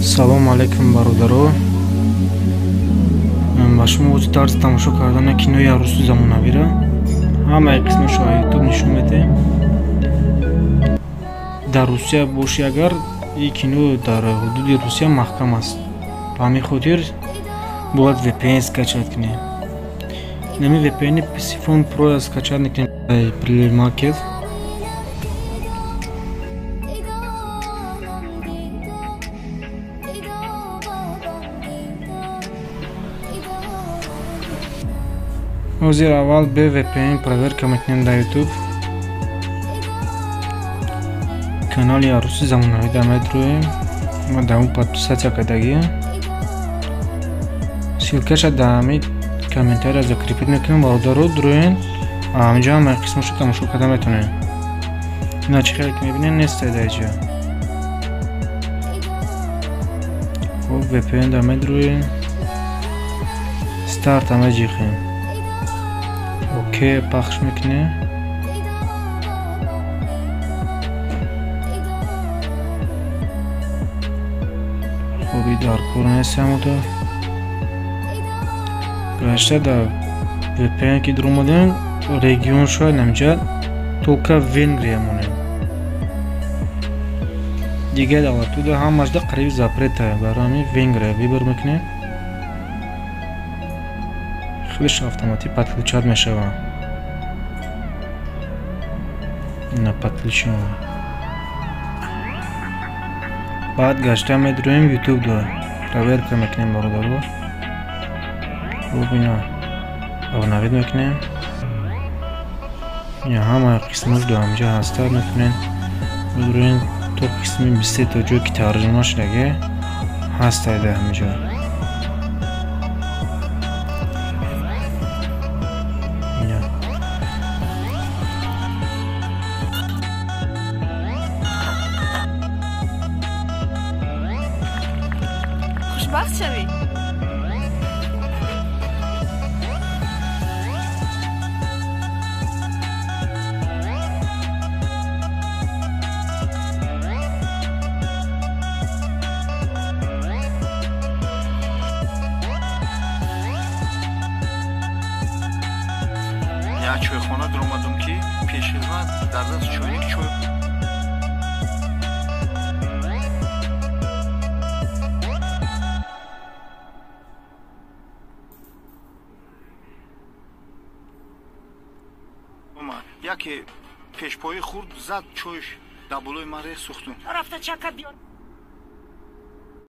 Салом алейкум, бародаро. Ба шумо ози тарзи тамошо кардани кинои арӯси замонавиро ҳамаи қисмашо Ютуб нишон медиҳем. Дар Русия бошӣ, агар ин кино дар ҳудуди Русия маҳкам аст, ба ҳамин хотир бояд VPN скачать кунем. Инами VPN Psiphon Pro скачать мекунем Play Market. Ҳозир аввал бе VPN проверка мекунем дар YouTube. Канали арӯси замонавида медроем. Ма дар он подписаться кардагиам. Ссылкаша дар ҳамин комментария закрепить мекунем, бародаро, дроен. Ҳаминҷо ҳамаи қисмашо тамошо карда метавонем. Ина чӣ хеле ки мебинем, нестай дар инҷа. Хуб, VPN да медроем. Старта меҷиқем. Окей, пахш мекунем. Хуби дар кор нест ҳамото. Гашта дар VPN ки дуромадем, регион шояд намҷа только Венгрия монем. Дигар давлатуда ҳамашда қариби запрета, барои ҳамин Венгрия выбор мекунем. Худаш автоматик подключать мешавад. Ина подключено. Баъд гашта медроем YouTube да проверка мекунем, бародаро. Хуб, ина обновить мекунем. Ина ҳама қисмаш до ҳамҷа ҳаста, метавонем бидроем то қисми 23, то ҷое ки тарҷума шудаги ҳастай дар ҳамҷа. Хушбахт шавӣ. Як чойхона дуромадум, ки пешхизмат дар даст чойник чой омад. Яке пешпои хурд зад, чойш дар болои ман рех, сӯхтум. Рафта чака биёр.